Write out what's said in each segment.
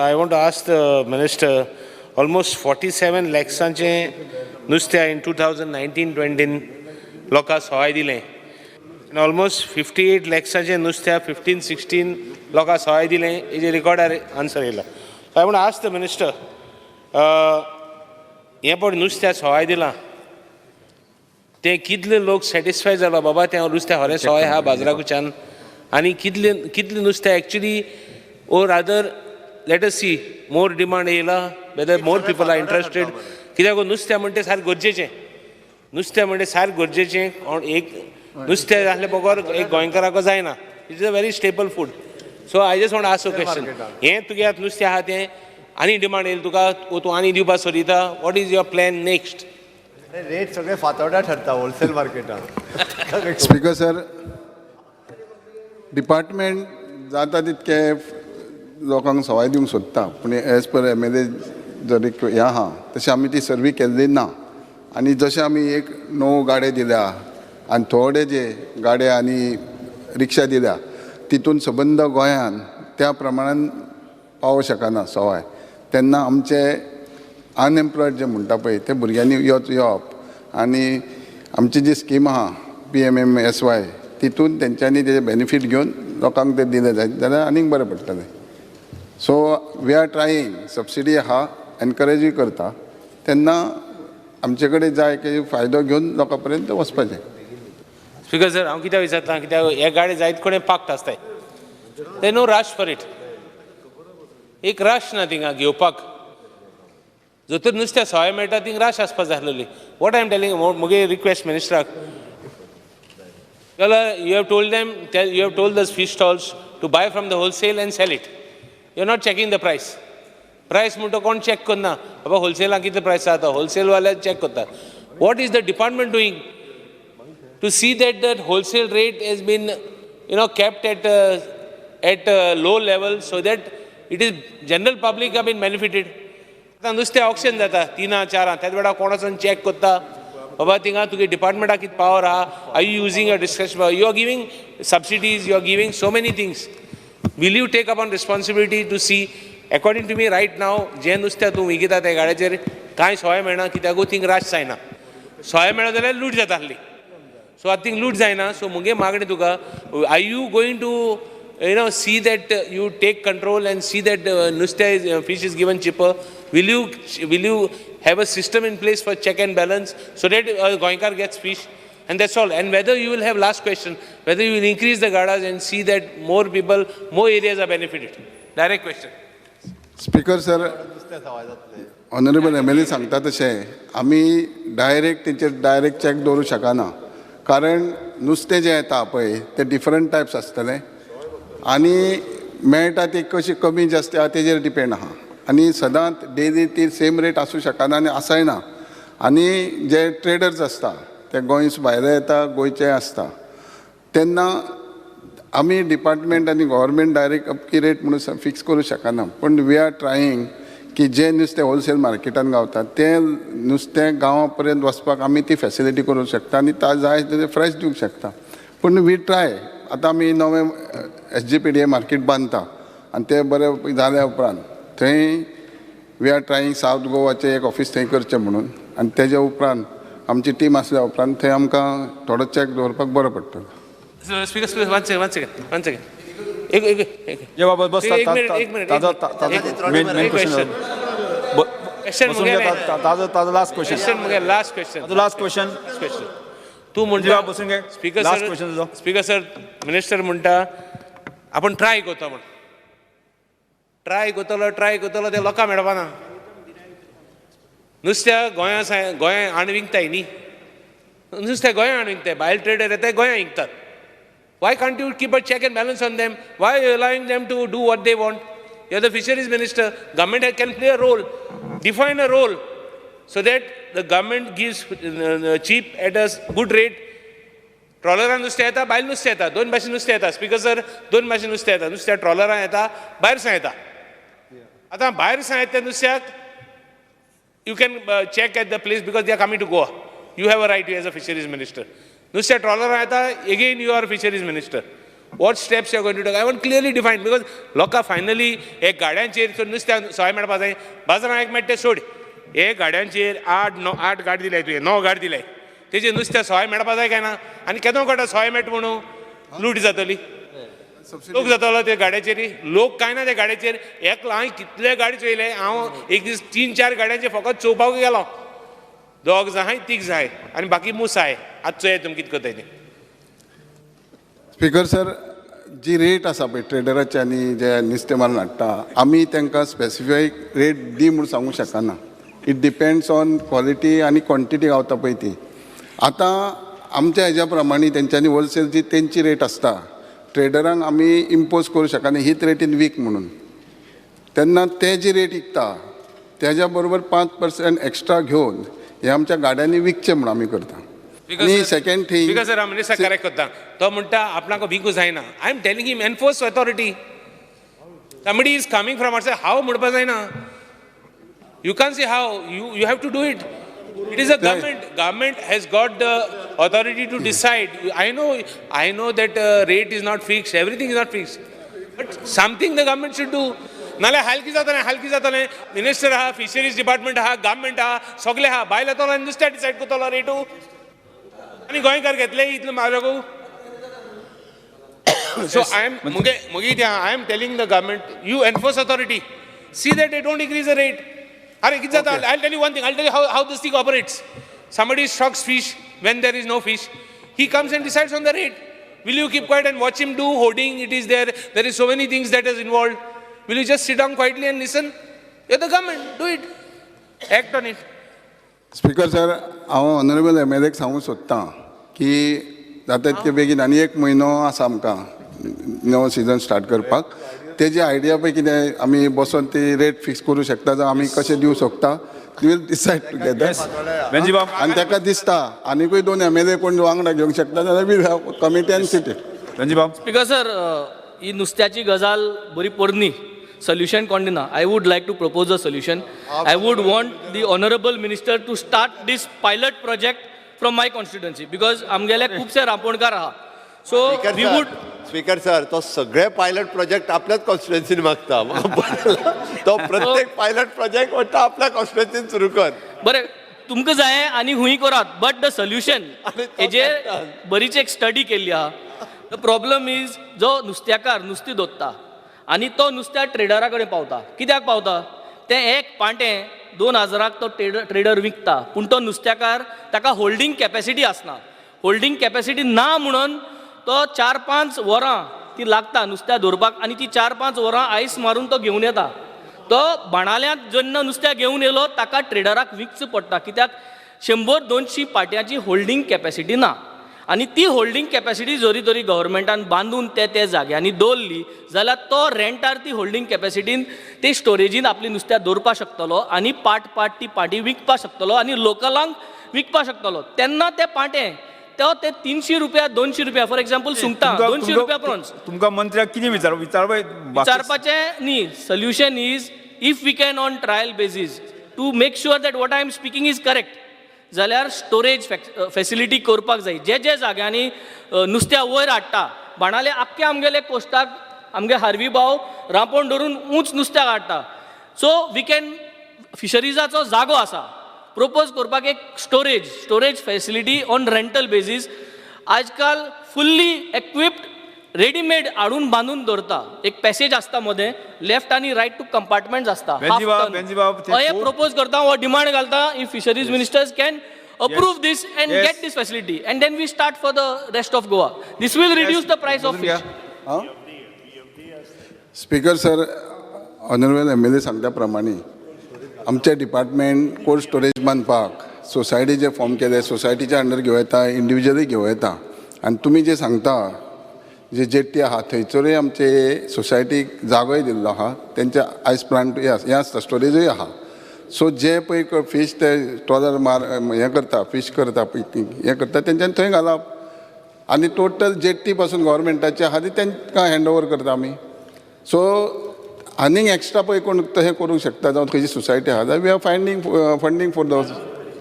I want to ask the minister, almost 47 लॅक्सांचें नुस्त्या in 2019-20 लोकांक सहाय दिलें आनी ऑलमोस्ट 58 लॅक्साचें नुस्त्या 15-16 लोकांक सहाय दिलें. हेजेर रिकॉर्डार आन्सर येयला. I want ask the minister, हें पळय, नुस्त्या सवाय दिलां तें कितले लोक सॅटिस्फाय जाला बाबा, तें नुस्तें खरें सवाय आहा बाजाराकुच्यान, आनी कितले कितले नुस्तें actually, or rather, let us see more demand येयला, whether more people are interested? कित्याक नुस्तें म्हणटा तें सारकें गरजेचें, नुस्तें म्हणटा सारकें गरजेचें. कोण एक नुस्तें आसलें बगर एक गोंयकाराक जायना. It is a very staple food. So I just want ask a question. हें तुगे आतां नुस्तें आहा तें आनी डिमांड येयली तुका, तूं आनी दिवपाक सोदिता? What is your plan next? Rate सगळे फातोड्या ठरता होलसेल मार्केटात. स्पीकर सर, डिपार्टमेंट जाता तितके लोकांक सवाय दिवंक सोदता, पूण एज पर एमएलए जर एक हें आहा, तशें आमी ती सर्वी केल्ली ना. आनी जशें आमी एक णव गाडे दिल्या आनी थोडे जे गाडे आनी रिक्षा दिल्या, तितून सबंद गोंयान त्या प्रमाणान पावोंक शकना सवाय. तेन्ना आमचे अनएम्प्लॉयड जे म्हणटा पळय, ते भुरग्यांनी येवप आनी आमची जी स्कीम आहा पीएमएमएसवाय, तितून तेंच्यांनी तेजे बेनिफीट घेवन लोकांक ते दिले जायत जाल्यार आनीक बरें पडटलें. So we are trying. Subsidy आहा, एनकरेजूय करता. तेन्ना आमचे कडेन जाय की फायदो घेवन लोकां पर्यंत वचपाचें. स्पीकर सर, हांव कित्याक विचारता, कित्याक हे गाडी जायत कडेन पार्कड आसताय. ते नो रश फॉर it. एक रश ना थिंगा घेवपाक. जर तर नुस्तें सवाय मेळटा, थिंग रश आसपा जाय आसलेली. What I am telling, मुगे रिक्वेस्ट मिनिस्टराक जाल्यार, you have told them, you have told the fish stalls to buy from the wholesale and sell it. You are not checking the price. Price म्हणटा कोण check करना बाबा, होलसेलाक कितले प्रायस आसा. होलसेलवाले check करतात. What is the department doing to see that that wholesale rate has been kept at a low level so that it is general public have been benefited? आतां नुस्तें auction जाता तिना चारां, त्याच वेळार कोण वचोन चॅक करता बाबा? थिंगा तुगे डिपार्टमेंटाक कितें पावर आहा? Are you using your discretion? You are giving subsidies, you are giving so many things. Will you take upon responsibility to see? According to me, right now जें नुस्तें तूं विकता त्या गाड्याचेर कांय सवाय मेळना, कित्याकूय थिंग रश जायना. सवाय मेळत जाल्यार लूट जाता आसली. सो आतां थिंग लूट जायना. सो मुगे मागणी तुका, are you going to see that you take control and see that नुस्तें is, fish is given cheaper? Will you have a system in place for check and balance so that Goenkar gets fish? And that's all. And whether you will have, last question, whether you will increase the gadas and see that more people, more areas are benefited? Direct question. Speaker sir, honourable MLA सांगता तशें आमी direct तेंचेर direct check दवरूंक शकना, कारण नुस्तें जें येता पळय तें डिफरंट टायप्स आसतलें आनी मेळटा ती कशी कमी जास्त आहा तेजेर डिपेंड आहा. आनी सदांच डेली ती सेम रेट आसूं शकना आनी आसय ना. आनी जे ट्रेडर्स आसता ते गोंय भायले येता, गोंयचे आसता. तेन्ना आमी डिपार्टमेंट आनी गव्हर्मेंट डायरेक्ट अमकी रेट म्हणून फिक्स करूं शकना, पूण we are trying की जें नुस्तें होलसेल मार्केटान गावता तें नुस्तें गांवा पर्यंत वचपाक आमी ती फेसिलिटी करूंक शकता आनी जाय तें फ्रेश दिवंक शकता. पूण we try. आतां आमी नवें एसजीपीडीए मार्केट बांदता आनी तें बरें जाल्या उपरांत थंय we are trying south गोवाचें एक ऑफीस थंय करचें म्हणून. आनी तेज्या उपरांत आमची टीम आसल्या उपरांत थंय आमकां थोडो चॅक दवरपाक बरो पडटलो. Speaker, speaker, one second, one second, one second. एक एक एक ये बाबा बस. एक मिनिट, एक मिनिट. ताजो एक main main question. Question. Question. बसून घे. ताजो ताजो लास्ट क्वेश्चन. क्वेश्चन मुगे लास्ट क्वेश्चन. ताजो लास्ट क्वेश्चन. क्वेश्चन. तूं म्हणटा बसून घे. स्पीकर लास्ट सर, क्वेश्चन तुजो. स्पीकर सर, मिनिस्टर म्हणटा आपण ट्राय करता म्हण. ट्राय करतलो, ट्राय करतलो, ते लोकांक मेळपाना. नुस्त्या गोंया गोंया हाडून विकताय न्ही, नुस्तें गोंया हाडून विकताय. भायल ट्रेडर येताय, गोंया विकतात. Why can't you keep a check and balance on them? Why are you allowing them to do what they want? You're the fisheries minister. Government can play a role. Define a role so that the government gives cheap at a good rate. ट्रॉलरान नुस्तें येता, भायल नुस्तें येता, दोन भाशेन नुस्तें येता. Speaker sir, दोन भाशेन नुस्तें येता. नुस्तें ट्रॉलरान येता, भायर सावन येता. आतां भायर सावन येता त्या नुस्त्याक you can check at the place because they are coming to Goa. You have a right, you as a fisheries minister. नुस्त्या ट्रॉलरान येता, again you are fisheries minister. What steps you are going to take? I want clearly define, because लोकां finally हे गाड्यांचेर नुस्त्याक सवाय मेळपा जाय. बाजारान एक मेळटा तें सोड, हे गाड्यांचेर 8 9 8 गाडी दिल्याय तुवें, 9 गाडी दिल्याय, तेजेर नुस्त्याक सवाय मेळपा जाय काय ना? आनी केदो कळटा सवाय मेळटा म्हणून लूट जातली, लोक जातलो ते गाड्याचेर. लोक काय ना ते गाड्याचेर एकलो. हांवें कितले गाडी चोयले, हांव एक दीस 3 4 गाड्यांचे फकत चोवपाक गेलो. दोग जाय, तीग जाय आनी बाकी मूस आहाय. आतां चोया तुमी कितें करताय तें. स्पीकर सर, जी रेट आसा पळय ट्रेडराची आनी जे नुस्तें मारून हाडटा, आमी तांकां स्पेसिफाय रेट दी म्हूण सांगूंक शकना. It depends on quality आनी क्वॉन्टिटी गावता पळय ती. आतां आमच्या हेज्या प्रमाणे तेंच्यांनी होलसेल जी तेंची रेट आसता, ट्रेडरांक आमी इम्पोज करूं शकना हीच रेटीन वीक म्हणून. तेन्ना ते जी रेट विकता तेज्या बरोबर 5% एक्स्ट्रा घेवन हे आमच्या गाड्यांनी विकचे म्हूण आमी करता. आनी सेकंड थींग, because sir, हांव मिनिस्टर करेक्ट करता. तो म्हणटा आपणाक विकूं जायना. I am telling him, enforce authority. Somebody is coming from outside, how म्हणपा जायना. You can see how you have to do it. It is a government. Government has got the authority to decide. I know that rate is not fixed, everything is not fixed, but something the government should do. नाल्यार हाल कितें जातलें? हाल कितें जातलें? Minister आहा, fisheries department आहा, government आहा, सगळे आहा, भायल येतलो आनी नुस्त्या डिसायड करतलो रेटू, आनी गोंयकार घेतले इतले म्हारग. सो I am मुगे मुगे I am telling the government, you enforce authority, see that they don't increase the rate. अरे कितें जाता, I tell you one thing, I tell you how this thing operates. Somebody stocks fish when there is no fish, he comes and decides on the rate. Will you keep quiet and watch him do hoarding? It is there. There is so many things that is involved. Will you just sit down quietly and listen? You're the government. Do it. Act on it. Speaker sir, हांव honourable M L एक सांगूंक सोदतां की जाता तितके बेगीन, आनी एक म्हयनो आसा आमकां नवो सिजन स्टार्ट करपाक, तेजी आयडिया पळय कितें आमी बसोन ती रेट फिक्स करूं शकता जावं आमी कशें दिवं शकता, we'll decide together. वेन्झीबाब. आनी ताका दिसता आनिकूय दोन एम एल ए कोण वांगडा घेवंक शकता जाल्यार we have committee and sit. वेन्झीबाब. Speaker sir, ही नुस्त्याची गजाल बरी पोरणी, सोल्युशन कोण दिना. I would like to propose a solution. I would want the honourable minister to start this pilot project from my constituency, because आमगेले खुबशे रांपोणकार आहा, so we would speaker sir, तो सगळे पायलट प्रोजेक्ट आपल्याच कॉन्स्टिट्युएन्सीन मागता. म्हाका बरें लागलें. तो प्रत्येक पायलट प्रोजेक्ट म्हणटा आपल्या कॉन्स्टिट्युएन्सीन सुरू कर. बरें, तुमकां जाय आनी हुंय करात, बट the solution आनी तो हेजेर काडटा. बरीच एक स्टडी केल्ली आहा. The problem is, जो नुस्त्याकार नुस्तें दोत्ता आनी तो नुस्त्या ट्रेडरा कडेन पावता, कित्याक पावता तें? एक पांटें 2000-आक तो ट्रेडर विकता, पूण तो नुस्त्याकार ताका होल्डींग कॅपेसिटी आसना. होल्डींग कॅपेसिटी ना म्हणून तो 4-5 वरां ती लागता नुस्त्या दवरपाक, आनी ती 4-5 वरां आयस मारून तो घेवन येता. तो बाणाल्यांत जेन्ना नुस्त्या घेवन येयलो, ताका ट्रेडराक विकचें पडटा, कित्याक 100-200 पाट्यांची होल्डींग कॅपेसिटी ना. आनी ती होल्डींग कॅपेसिटी जरी तरी गव्हर्मेंटान बांदून ते ते जाग्यांनी दवरली जाल्यार तो रेंटार ती होल्डींग कॅपेसिटीन ती स्टोरेजीन आपली नुस्त्या दवरपाक शकतलो आनी पाट पाट ती पाटी विकपाक शकतलो आनी लोकलांक विकपाक शकतलो. तेन्ना ते पांटे तो ते 300 रुपया, 200 रुपया, फॉर एग्जाम्पल सुंगटां 200 रुपया प्रॉन्स. तुमकां मंत्र्याक कितें विचार विचारपाक? विचारपाचें न्ही, solution is, if we can on trial basis to make sure that what I am speaking is correct, जाल्यार स्टोरेज फेसिलिटी करपाक जाय जे जे जाग्यांनी नुस्त्या वयर हाडटा. बाणाले आख्खे आमगेले कोस्टाक आमगे हार्वी भाव रांपोण धरून ऊंच नुस्त्याक हाडटा. सो we can, फिशरीजाचो जागो आसा, प्रपोज करपाक एक storage facility on rental basis. आजकाल फुल्ली एक्विप्ड रेडीमेड हाडून बांदून दवरता. एक पॅसेज आसता मदें, लेफ्ट आनी रायट टू कंपार्टमेंट्स आसता. बेंजीबाब, बेंजीबाब, ते हे प्रपोज करता हो, डिमांड घालता, if fisheries ministers can approve this and get this facility, and then we start for the rest of Goa. This will reduce the price of समजून घ्या. fish. Speaker sir, honourable M L A सांगता प्रमाणे आमचे department cold storage बांदपाक society जे form केले, सोसायटीच्या under घेवं येता, इंडिविज्युअली घेवं येता. आनी तुमी जे सांगता, जे जेट्टी आहा थंयसरूय आमचे सोसायटीक जागोय दिल्लो आहा, तेंचे आयस प्लांट हें आसता, स्टोरेजूय आहा. सो जे पळय फीश ते ट्रॉलर मार हें करता, फीश करता, हें करता, तेंच्यांनी थंय घालप आनी टोटल जेट्टी पासून गव्हर्मेंटाची आहा ती तांकां हँड ओवर करता आमी. सो आनीक एक्स्ट्रा पळय कोण तशें करूंक शकता जावं खंयची सोसायटी आहा जाल्यार we are finding funding for those.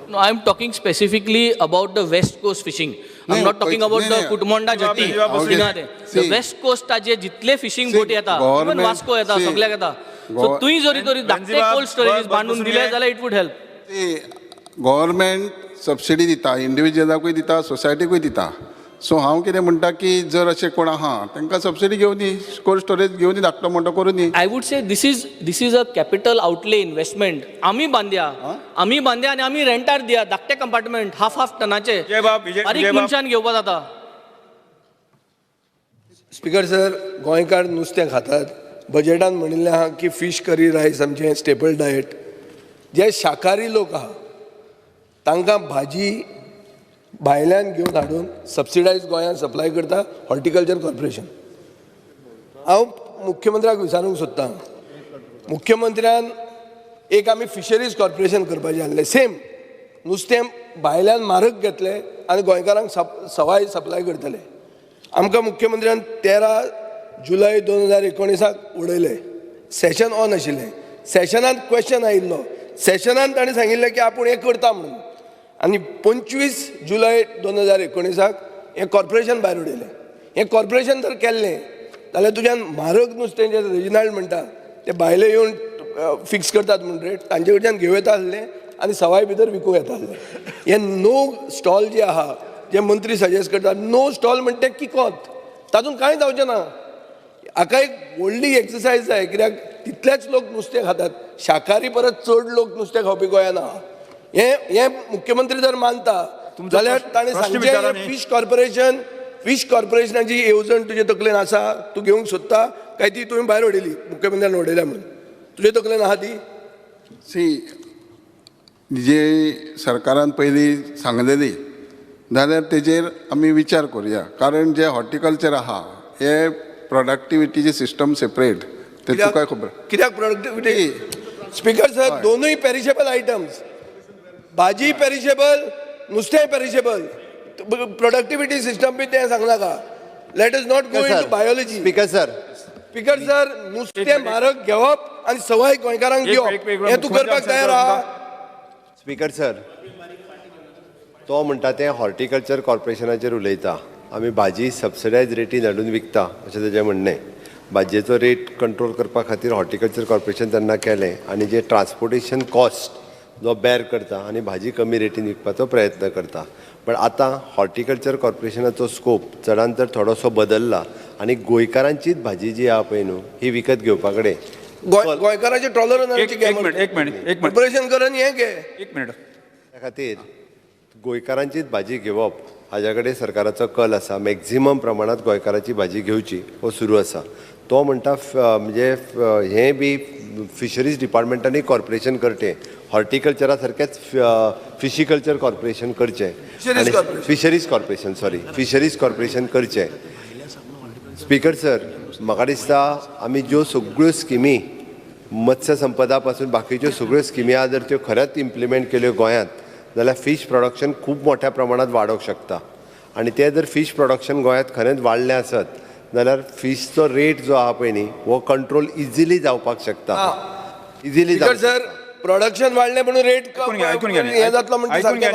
No, I am talking specifically about the west coast fishing. I am not talking about the Kutmanda jetty. See. West कोस्टाचे जितले फिशींग बोट येता, इवन वास्को येता, सगल्याक येता, सो थंय जरी तरी धाकटे कोल्ड स्टोरेजीस बांदून दिले जाल्यार it would help. Government subsidy दिता, इंडिविज्युअलाकूय दिता, सोसायटीकूय दिता. सो हांव कितें म्हणटा की जर अशें कोण आहा तांकां सबसिडी घेवनी, कोल्ड स्टोरेज घेवनी, धाकटो मोटो करूनी. I would say this is a capital outlay investment. आमी बांदया, आमी बांदया आनी आमी रेंटार दिया धाकटे कंपार्टमेंट हाफ हाफ टनाचे, बारीक मनशान घेवपा जाता. स्पीकर सर, गोंयकार नुस्तें खातात. बजेटान म्हणिल्लें आहा की फीश करी रायस आमचें स्टेपल डायट. जे शाकाहारी लोक आहा तांकां भाजी भायल्यान घेवन हाडून सबसिडायज गोंयांत सप्लाय करता हॉर्टिकल्चर कॉर्पोरेशन. हांव मुख्यमंत्र्याक विचारूंक सोदतां, मुख्यमंत्र्यान एक आमी फिशरीज कॉर्पोरेशन करपाचें आहलें, सेम नुस्तें भायल्यान म्हारग घेतलें आनी गोंयकारांक सवाय सप्लाय करतले. आमकां मुख्यमंत्र्यान 13 जुलय 2019 उडयलें. सेशन ऑन आशिल्लें, सेशनांत क्वेश्चन आयिल्लो, सेशनांत ताणें सांगिल्लें की आपूण हें करता म्हणून, आनी 25 जुलय 2019 हें कॉर्पोरेशन भायर उडयलें. हें कॉर्पोरेशन जर केल्लें जाल्यार तुज्यान म्हारग नुस्तें जें रेजिनाल्ड म्हणटा तें भायले येवन फिक्स करतात म्हूण रेट, तांचे कडच्यान घेवं येता आसलें आनी सवाय भितर विकूं येता आसलें. हें नो स्टॉल जे आहा, जे मंत्री सजेस्ट करतात नो स्टॉल म्हणटा तें किकोत, तातूंत कांय जावचें ना. हाका एक व्हडली एक्सरसायज जाय, कित्याक तितलेच लोक नुस्तें खातात, शाकाहारी परत चड लोक नुस्तें खावपी गोंयांत आहा. हें हें मुख्यमंत्री जर मानता जाल्यार ताणें सांगचें फीश कॉर्पोरेशन, फीश कॉर्पोरेशनाची येवजण तुजे तकलेन आसा, तूं घेवंक सोदता काय ती तुवें भायर उडयली मुख्यमंत्र्यान उडयल्या म्हणून तुजे तकलेन आहा ती? सी, जे सरकारान पयलीं सांगलेली जाल्यार तेजेर आमी विचार करुया, कारण जे हॉर्टिकल्चर आहा हे प्रोडक्टिविटीचे सिस्टम सेपरेट, ते तुका खबर कित्याक प्रोडक्टिविटी? स्पीकर सर, दोनूय पेरिशेबल आयटम्स, भाजी पेरिशेबल, नुस्तें पेरिशेबल, प्रोडक्टिविटी सिस्टम बी तें सांगनाका. Let us not go into biology. Speaker sir, speaker sir, नुस्तें म्हारग घेवप आनी सवाय गोंयकारांक दिवप हें तूं करपाक तयार आहा? स्पीकर सर, तो म्हणटा तें हॉर्टिकल्चर कॉर्पोरेशनाचेर उलयता. आमी भाजी सबसिडायज रेटीन हाडून विकता अशें तेजें म्हणणें. भाजयेचो रेट कंट्रोल करपा खातीर हॉर्टिकल्चर कॉर्पोरेशन तेन्ना केलें आनी जे ट्रान्सपोर्टेशन कॉस्ट जो बेर करता आनी भाजी कमी रेटीन विकपाचो प्रयत्न करता. पण आतां हॉर्टिकल्चर कॉर्पोरेशनाचो स्कोप चडान चड थोडोसो बदल्ला आनी गोंयकारांचीच भाजी जी आहा पळय न्हू ही विकत घेवपा कडेन गोंयकाराचे ट्रॉलर एक मिनिट कॉर्पोरेशन करून हें घे, एक मिनिट. त्या खातीर गोंयकारांचीच भाजी घेवप हाज्या कडेन सरकाराचो कल आसा. मॅक्झिमम प्रमाणांत गोंयकाराची भाजी घेवची हो सुरू आसा. तो म्हणटा म्हणजे हें बी फिशरीज डिपार्टमेंटांनी कॉर्पोरेशन करचें, हॉर्टिकल्चरा सारकेंच फिशिकल्चर कॉर्पोरेशन करचें, fisheries corporation, sorry, fisheries corporation करचें. स्पीकर सर, म्हाका दिसता आमी ज्यो सगळ्यो स्किमी मत्स्य संपदा पासून बाकीच्यो सगळ्यो स्किमी आहा जर त्यो खऱ्याच इम्प्लिमेंट केल्यो गोंयांत जाल्यार फीश प्रोडक्शन खूब मोठ्या प्रमाणांत वाडोवंक शकता. आनी तें जर फीश प्रोडक्शन गोंयांत खरेंच वाडलें आसत जाल्यार फिशचो रेट जो आहा पळय न्ही हो कंट्रोल इजिली जावपाक शकता. इजिली सर, प्रोडक्शन वाडलें म्हणून रेट हें जातलो म्हणटा,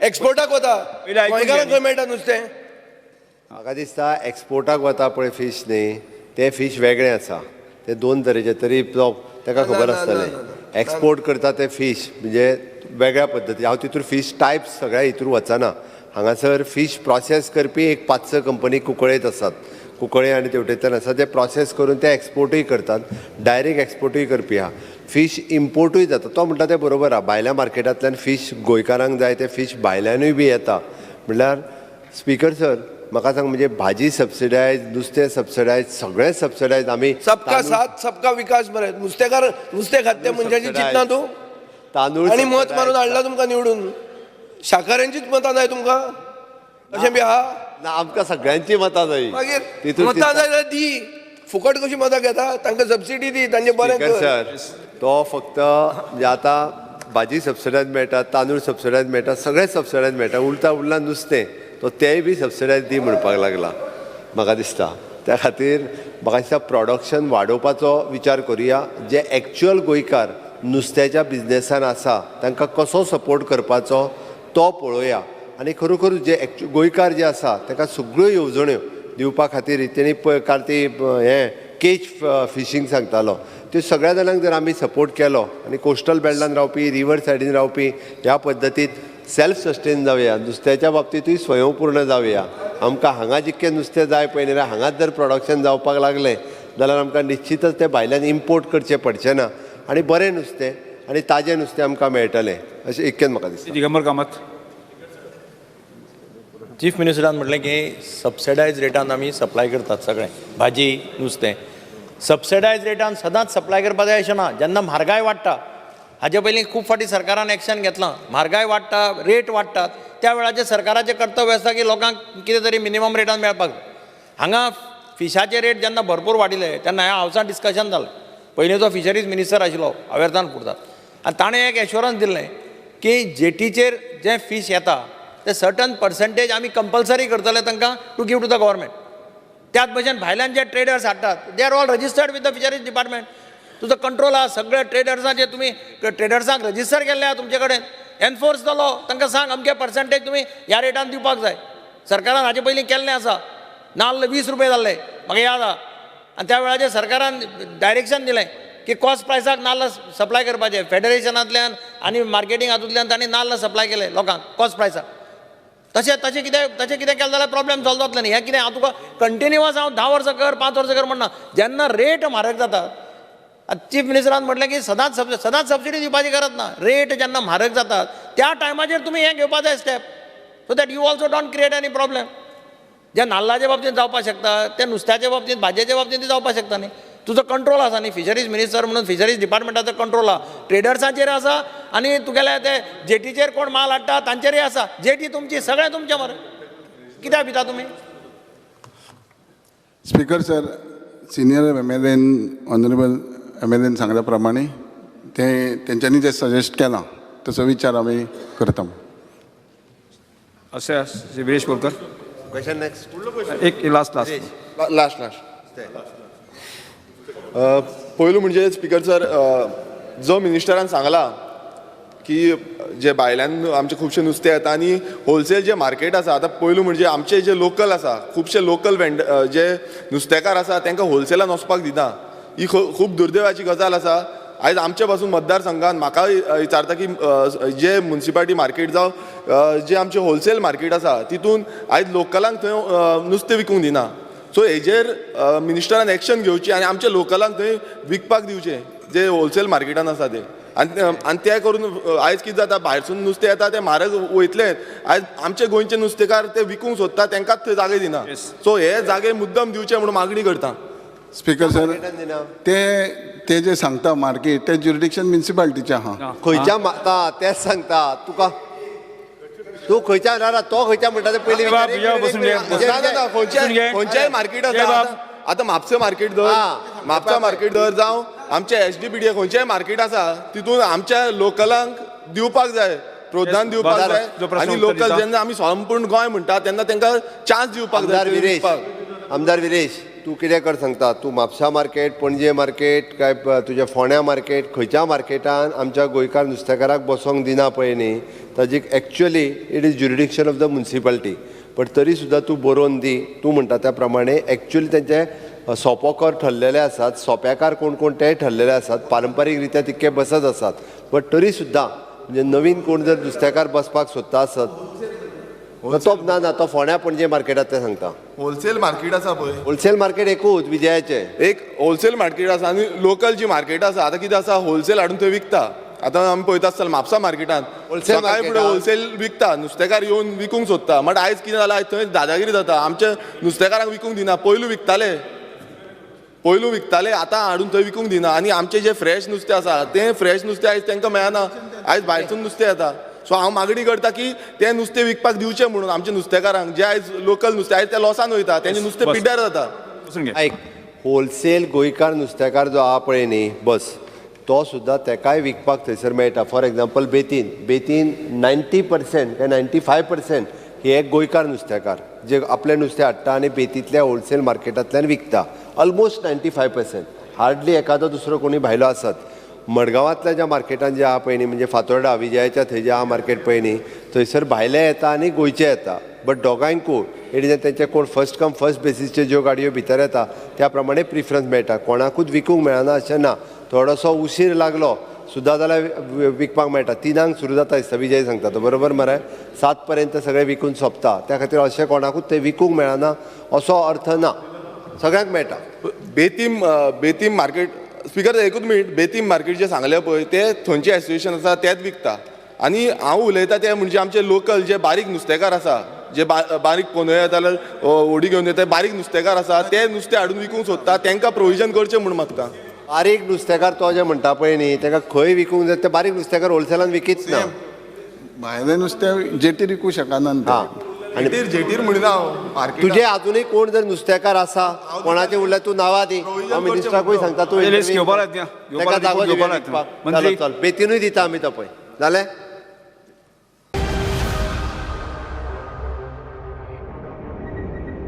एक्सपोर्टाक वता, गोंयकारांक खंय मेळटा नुस्तें? म्हाका दिसता एक्सपोर्टाक वता पळय फीश न्ही, तें फीश वेगळें आसा, ते दोन तरेचे तरी ताका खबर आसतलें. एक्सपोर्ट करता ते फीश म्हणजे वेगळ्या पद्दती. हांव तितूर फीश टायप्स सगळ्या हितूर वचना. हांगासर फीश प्रोसेस करपी एक 5-6 कंपनी कुंकळेंत आसात, कुंकळे आनी तेवटेंतल्यान आसा, ते प्रोसेस करून ते एक्सपोर्टूय करतात, डायरेक्ट एक्सपोर्टूय करपी आहा. फीश इम्पोर्टूय जाता. तो म्हणटा तें बरोबर आहा, भायल्या मार्केटांतल्यान फीश गोंयकारांक जाय ते फीश भायल्यानूय बी येता. म्हणल्यार स्पीकर सर, म्हाका सांग, म्हणजे भाजी सबसिडायज, नुस्तें सबसिडायज, सगळें सबसिडायज. आमी सबका साथ सबका विकास मरे. नुस्तेकार नुस्तें खात त्या मनशाची चिंतना तूं? तांदूळ आनी मत मारून हाडला तुमकां निवडून, शाकाऱ्यांचीच मतां जाय तुमकां अशें बी आहा? ना, आमकां सगळ्यांची मतां जाय. मागीर मतां जाय जाल्यार दी, फुकट कशी मतां घेता? तांकां सबसिडी दी, तांचें बरें कर. सर, तो फक्त म्हणजे आतां भाजी सबसिडायज मेळटा, तांदूळ सबसिडायज मेळटा, सगळें सबसिडायज मेळटा, उलता उरला नुस्तें तो तेय बी सबसिडायज दी म्हणपाक लागला म्हाका दिसता. त्या खातीर म्हाका दिसता प्रोडक्शन वाडोवपाचो विचार करुया. जे एक्च्युअल गोंयकार नुस्त्याच्या बिजनेसान आसा तांकां कसो सपोर्ट करपाचो तो पळोवया. आनी खरोखर जे गोंयकार जे आसा ताका सगळ्यो येवजण्यो दिवपा खातीर तेणी कार्ती हें केज फिशींग सांगतालो, त्यो सगळ्या जाणांक जर आमी सपोर्ट केलो आनी कोस्टल बेल्टान रावपी, रिवर सायडीन रावपी ह्या पद्दतीत सेल्फ सस्टेन जावया, नुस्त्याच्या बाबतींतूय स्वयंपूर्ण जावया. आमकां हांगा जितकें नुस्तें जाय पळय न्ही, हांगाच जर प्रोडक्शन जावपाक लागलें जाल्यार आमकां निश्चितच तें भायल्यान इम्पोर्ट करचें पडचें ना आनी बरें नुस्तें आनी ताजें नुस्तें आमकां मेळटलें अशें इतकेंच म्हाका दिसता. दिगंबर कामत. चीफ मिनिस्टरान म्हटलें की सबसिडायज रेटान आमी सप्लाय करतात सगळें भाजी नुस्तें. सबसिडायज रेटान सदांच सप्लाय करपाक जाय अशें ना. जेन्ना म्हारगाय वाडटा, हाजे पयलीं खूब फावटी सरकारान एक्शन घेतलां, म्हारगाय वाडटा, रेट वाडटात, त्या वेळाचेर सरकाराचें कर्तव्य आसता की लोकांक कितें तरी मिनिमम रेटान मेळपाक. हांगा फिशाचे रेट जेन्ना भरपूर वाडिल्ले तेन्ना ह्या हावसान डिस्कशन जालें. पयलींचो फिशरीज मिनिस्टर आशिल्लो अवेरतान पुरतात आनी ताणें एक एश्योरन्स दिल्लें की जेटीचेर जें फीश येता ते सर्टन पर्संटेज आमी कंपल्सरी करतले तांकां to give to the government. त्याच भशेन भायल्यान जे ट्रेडर्स हाडटात they are all registered with the fisheries department. तुजो कंट्रोल आहा सगळे ट्रेडर्सांचे, तुमी ट्रेडर्सांक रजिस्टर केल्ले आहा तुमचे कडेन, एनफोर्स जालो, तांकां सांग अमके पर्संटेज तुमी ह्या रेटान दिवपाक जाय. सरकारान हाजे पयलीं केल्लें आसा. नाल्ल 20 रुपये जाल्ले म्हाका याद आहा, आनी त्या वेळाचेर सरकारान डायरेक्शन दिलें की कॉस्ट प्रायसाक नाल्ल सप्लाय करपाचें. फेडरेशनांतल्यान आनी मार्केटींग हातूंतल्यान तांणी नाल्ल सप्लाय केले लोकांक कॉस्ट प्रायसाक. तशें तशें कितें तशें कितें केलें जाल्यार प्रॉब्लेम सॉल्व जातलें न्ही. हें कितें हांव तुका कंटिन्युअस हांव 10 वर्सां कर 5 वर्सां कर म्हणना. जेन्ना रेट म्हारग जाता, चीफ मिनिस्टरान म्हटलें की सदांच सदांच सबसिडी दिवपाची गरज ना. रेट जेन्ना म्हारग जातात त्या टायमाचेर तुमी हें घेवपा जाय step, so that you also don't create any problem. जे नाल्लाच्या बाबतींत जावपाक शकता ते नुस्त्याच्या बाबतींत, भाजयेच्या बाबतींत जावपाक शकता न्ही. तुजो कंट्रोल आसा न्ही, फिशरीज मिनिस्टर म्हणून फिशरीज डिपार्टमेंटाचो कंट्रोल आहा, ट्रेडर्सांचेर आसा आनी तुगेले ते जेटीचेर कोण माल हाडटा तांचेरय आसा. जेटी तुमची, सगळें तुमचें मरे, कित्याक भिता तुमी? Speaker sir, senior MLA honourable MLA सांगल्या प्रमाणे ते तेंच्यांनी जे सजेस्ट केलां तसो विचार आमी करता. अशें विरेश बोरकर. Question next. एक लास्ट लास्ट लास्ट लास्ट. पयलू म्हणजे स्पीकर सर, जो मिनिस्टरान सांगला की जे भायल्यान आमचे खुबशे नुस्तें येता आनी होलसेल जे मार्केट आसा, आतां पयलू म्हणजे आमचे जे लोकल आसा खुबशे लोकल वेंड जे नुस्तेकार आसा तांकां होलसेलान वचपाक दिना. ही खूब दुर्दैवाची गजाल आसा. आयज आमचे पासून मतदारसंघान म्हाका विचारता की जे मुन्सिपालिटी मार्केट जावं जे आमचे होलसेल मार्केट आसा तितून आयज लोकलांक थंय नुस्तें विकूंक दिना. सो हेजेर मिनिस्टरान एक्शन घेवची आनी आमच्या लोकलांक थंय विकपाक दिवचें जे होलसेल मार्केटान आसा ते. आनी आनी तें करून आयज कितें जाता, भायरसून नुस्तें येता तें म्हारग वयतलें. आयज आमचे गोंयचे नुस्तेकार ते विकूंक सोदता, तांकांच थंय जागे दिना. सो हे जागे मुद्दम दिवचे म्हणून मागणी करता. स्पीकर सर, ते ते जे सांगता मार्केट ते ज्युरिडिक्शन म्युनिसिपालिटीचें आहा. खंयच्या मागता तेंच सांगता तुका, तूं खंयच्या ना तो खंयच्या म्हणटा तें पयलीं. खंयच्याय मार्केट आसा, आतां म्हापसा मार्केट धर, म्हापसा मार्केट धर जावं आमच्या एसडीपीडी खंयच्याय मार्केट आसा तितून आमच्या लोकलांक दिवपाक जाय, प्रोत्साहन दिवपाक जाय. आनी लोकल जेन्ना आमी संपूर्ण गोंय म्हणटा तेन्ना तांकां चान्स दिवपाक जाय. आमदार विरेश, तूं कितें कर सांगता, तूं म्हापसा मार्केट, पणजे मार्केट, काय तुज्या फोंड्या मार्केट, खंयच्या मार्केटान आमच्या गोंयकार नुस्तेकाराक बसोंक दिना पळय न्ही, ताजी actually it is jurisdiction of the municipality. But तरी सुद्दां तूं बरोवन दी, तूं म्हणटा त्या प्रमाणे एक्चुअली तेंचे सोपोकर ठरलेले आसात, सोप्याकार कोण कोण तेय ठरलेले आसात, पारंपारीक रित्या तितके बसत आसात. बट तरी सुद्दां म्हणजे नवीन कोण जर नुस्तेकार बसपाक सोदता आसत तो ना ना तो फोंड्या पणजे मार्केटात तें सांगता. होलसेल मार्केट आसा पळय, होलसेल मार्केट एकूच विजयाचें एक होलसेल मार्केट आसा आनी लोकल जी मार्केट आसा आतां कितें आसा होलसेल हाडून थंय विकता. आतां आमी पळयता आसतले म्हापसा मार्केटान सकाळी फुडें होलसेल विकता, नुस्तेकार येवन विकूंक सोदता. बट आयज कितें जालां, आयज थंय दादागिरी जाता, आमच्या नुस्तेकारांक विकूंक दिना. पयलू विकताले, पयलू विकताले, आतां हाडून थंय विकूंक दिना. आनी आमचें जें फ्रेश नुस्तें आसा तें फ्रेश नुस्तें आयज तांकां मेळना, आयज भायरसून नुस्तें येता. सो हांव मागणी करता की तें नुस्तें विकपाक दिवचें म्हणून आमच्या नुस्तेकारांक, जे आयज लोकल नुस्तें आयज ते लॉसान वयता, तेंचें नुस्तें पिड्ड्यार जाता. आयक, होलसेल गोंयकार नुस्तेकार जो आहा पळय न्ही बस, तो सुद्दां तेकाय विकपाक थंयसर मेळटा. फॉर एग्जाम्पल बेतीन, बेतीन 90% काय 95% हे गोंयकार नुस्तेकार जे आपलें नुस्तें हाडटा आनी बेतींतल्या होलसेल मार्केटांतल्यान विकता. ऑलमोस्ट 95%, हार्डली एखादो दुसरो कोणी भायलो आसत. मडगांवांतल्या ज्या मार्केटान जे आहा पळय न्ही, म्हणजे फातोर्डा विजयाच्या थंय जे आहा मार्केट पळय न्ही, थंयसर भायले येता आनी गोंयचे येता, बट दोगांयकूय it is तेंचे कोण फर्स्ट कम फर्स्ट बेसीसचे ज्यो गाडयो भितर येता त्या प्रमाणे प्रिफरन्स मेळटा. कोणाकूच विकूंक मेळना अशें ना, थोडोसो उशीर लागलो सुद्दां जाल्यार विकपाक मेळटा. 3 सुरू जाता दिसता, विजय सांगता तो बरोबर मरे, 7 पर्यंत सगळें विकून सोंपता. त्या खातीर अशें कोणाकूच तें विकूंक मेळना असो अर्थ ना, सगळ्यांक मेळटा. बेतीम बेतीम मार्केट स्पीकर एकूच मिनट, बेतीम मार्केट जे सांगले पळय ते थंयचे एसोसिएशन आसा तेच विकता. आनी हांव उलयता ते म्हणजे आमचे लोकल जे बारीक नुस्तेकार आसा, जे बारीक पोनयो जाल्यार होडी घेवन येता, बारीक नुस्तेकार आसा ते नुस्तें हाडून विकूंक सोदता, तांकां प्रोविजन करचें म्हूण मागता. बारीक नुस्तेकार तो जे म्हणटा पळय न्ही, ताका खंय विकूंक जाय ते बारीक नुस्तेकार होलसेलान विकीच ना. भायलें नुस्तें जेटीर विकूं शकना. आनी जेटीर म्हणिना हांव, तुजे आजुनूय कोण जर नुस्तेकार आसा कोणाचें उरल्यार तूं नांवां दी, हांव मिनिस्टराकूय सांगता तूं ताका जागो दिवया विकपाक. चल, बेतीनूय दिता आमी तो पळय. जालें.